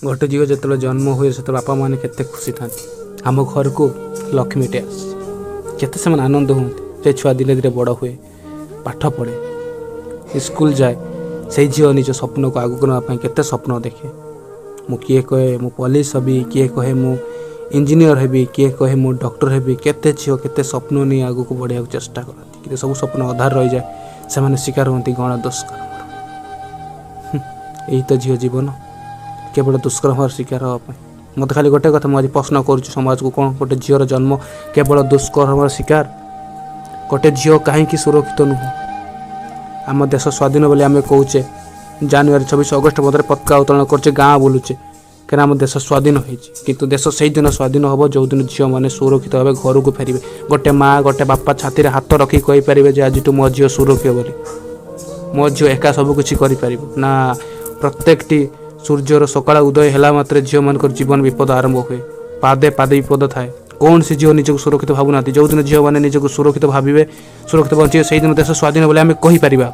ଗୋଟେ ଝିଅ ଯେତେବେଳେ ଜନ୍ମ ହୁଏ, ସେତେବେଳେ ବାପା ମାନେ କେତେ ଖୁସି ଥାନ୍ତି। ଆମ ଘରକୁ ଲକ୍ଷ୍ମୀଟେ ଆସିଛି, କେତେ ସେମାନେ ଆନନ୍ଦ ହୁଅନ୍ତି। ସେ ଛୁଆ ଧୀରେ ଧୀରେ ବଡ଼ ହୁଏ, ପାଠ ପଢ଼େ, ସ୍କୁଲ ଯାଏ। ସେଇ ଝିଅ ନିଜ ସ୍ୱପ୍ନକୁ ଆଗକୁ ନେବା ପାଇଁ କେତେ ସ୍ୱପ୍ନ ଦେଖେ। ମୁଁ କିଏ କହେ ମୁଁ ପୋଲିସ ହେବି, କିଏ କହେ ମୁଁ ଇଞ୍ଜିନିୟର ହେବି, କିଏ କହେ ମୁଁ ଡକ୍ଟର ହେବି। କେତେ ଝିଅ କେତେ ସ୍ୱପ୍ନ ନେଇ ଆଗକୁ ବଢ଼ିବାକୁ ଚେଷ୍ଟା କରନ୍ତି, କିନ୍ତୁ ସବୁ ସ୍ୱପ୍ନ ଅଧାରେ ରହିଯାଏ। ସେମାନେ ଶିକାର ହୁଅନ୍ତି ଗଣ ଦୁଷ୍କର୍ମର। ଏଇ ତ ଝିଅ ଜୀବନ, କେବଳ ଦୁଷ୍କର୍ମର ଶିକାର ହେବା ପାଇଁ। ମୋତେ ଖାଲି ଗୋଟେ କଥା ମୁଁ ଆଜି ପ୍ରଶ୍ନ କରୁଛି ସମାଜକୁ, କ'ଣ ଗୋଟେ ଝିଅର ଜନ୍ମ କେବଳ ଦୁଷ୍କର୍ମର ଶିକାର? ଗୋଟେ ଝିଅ କାହିଁକି ସୁରକ୍ଷିତ ନୁହଁ? ଆମ ଦେଶ ସ୍ୱାଧୀନ ବୋଲି ଆମେ କହୁଛେ, ଜାନୁଆରୀ 26, ଅଗଷ୍ଟ 15 ପତାକା ଉତ୍ତୋଳନ କରୁଛେ, ଗାଁ ବୁଲୁଛେ, କାହିଁକିନା ଆମ ଦେଶ ସ୍ୱାଧୀନ ହେଇଛି। କିନ୍ତୁ ଦେଶ ସେଇଦିନ ସ୍ୱାଧୀନ ହେବ ଯେଉଁଦିନ ଝିଅମାନେ ସୁରକ୍ଷିତ ଭାବେ ଘରକୁ ଫେରିବେ। ଗୋଟେ ମା, ଗୋଟେ ବାପା ଛାତିରେ ହାତ ରଖି କହିପାରିବେ ଯେ ଆଜିଠୁ ମୋ ଝିଅ ସୁରକ୍ଷିତ ବୋଲି, ମୋ ଝିଅ ଏକା ସବୁ କିଛି କରିପାରିବ ନା। ପ୍ରତ୍ୟେକଟି ସୂର୍ଯ୍ୟର ସକାଳ ଉଦୟ ହେଲା ମାତ୍ରେ ଝିଅମାନଙ୍କର ଜୀବନ ବିପଦ ଆରମ୍ଭ ହୁଏ। ପାଦେ ପାଦେ ବିପଦ ଥାଏ। କୌଣସି ଝିଅ ନିଜକୁ ସୁରକ୍ଷିତ ଭାବୁନାହାନ୍ତି। ଯେଉଁଦିନ ଝିଅମାନେ ନିଜକୁ ସୁରକ୍ଷିତ ଭାବିବେ, ସୁରକ୍ଷିତ ବଞ୍ଚିବେ, ସେଇଦିନ ଦେଶ ସ୍ୱାଧୀନ ବୋଲି ଆମେ କହିପାରିବା।